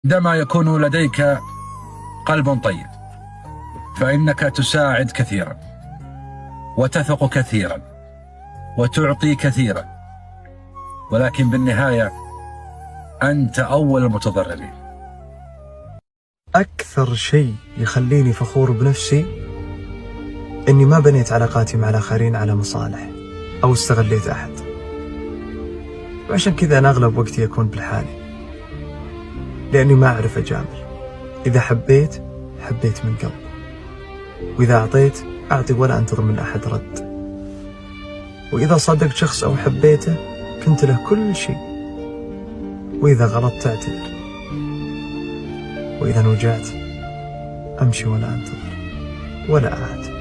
عندما يكون لديك قلب طيب فإنك تساعد كثيرا وتثق كثيرا وتعطي كثيرا، ولكن بالنهاية أنت أول المتضررين. أكثر شيء يخليني فخور بنفسي إني ما بنيت علاقاتي مع الآخرين على مصالح أو استغليت أحد، وعشان كذا أنا أغلب وقتي أكون بلحالي، لأني ما أعرف أجامل. إذا حبيت حبيت من قلب، وإذا أعطيت أعطي ولا أنتظر من أحد رد، وإذا صادقت شخص أو حبيته كنت له كل شيء، وإذا غلطت أعتذر، وإذا انوجعت أمشي ولا أنتظر ولا أعاتب.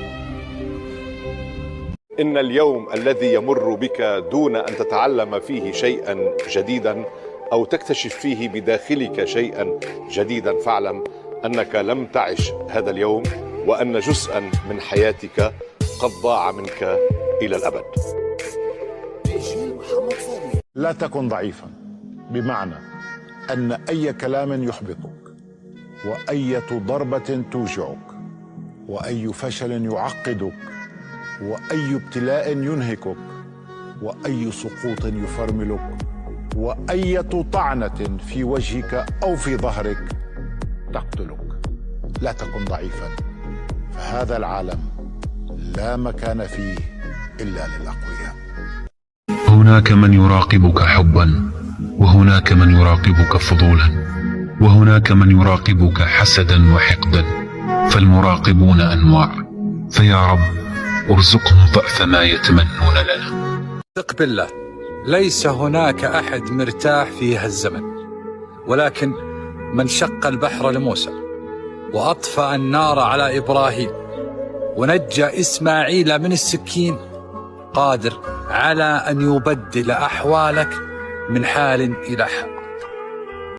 إن اليوم الذي يمر بك دون أن تتعلم فيه شيئا جديدا أو تكتشف فيه بداخلك شيئا جديدا، فاعلم أنك لم تعش هذا اليوم، وأن جزءا من حياتك قد ضاع منك إلى الأبد. لا تكن ضعيفا، بمعنى أن أي كلام يحبطك، وأية ضربة توجعك، وأي فشل يعقدك، وأي ابتلاء ينهكك، وأي سقوط يفرملك، وأية طعنة في وجهك أو في ظهرك تقتلك. لا تكن ضعيفا، فهذا العالم لا مكان فيه إلا للأقوياء. هناك من يراقبك حبا، وهناك من يراقبك فضولا، وهناك من يراقبك حسدا وحقدا، فالمراقبون انواع، فيا رب ارزقهم ضعف ما يتمنون لنا. ثق بالله، ليس هناك أحد مرتاح في هالزمن، ولكن من شق البحر لموسى وأطفأ النار على إبراهيم ونجى إسماعيل من السكين قادر على أن يبدل أحوالك من حال إلى حال.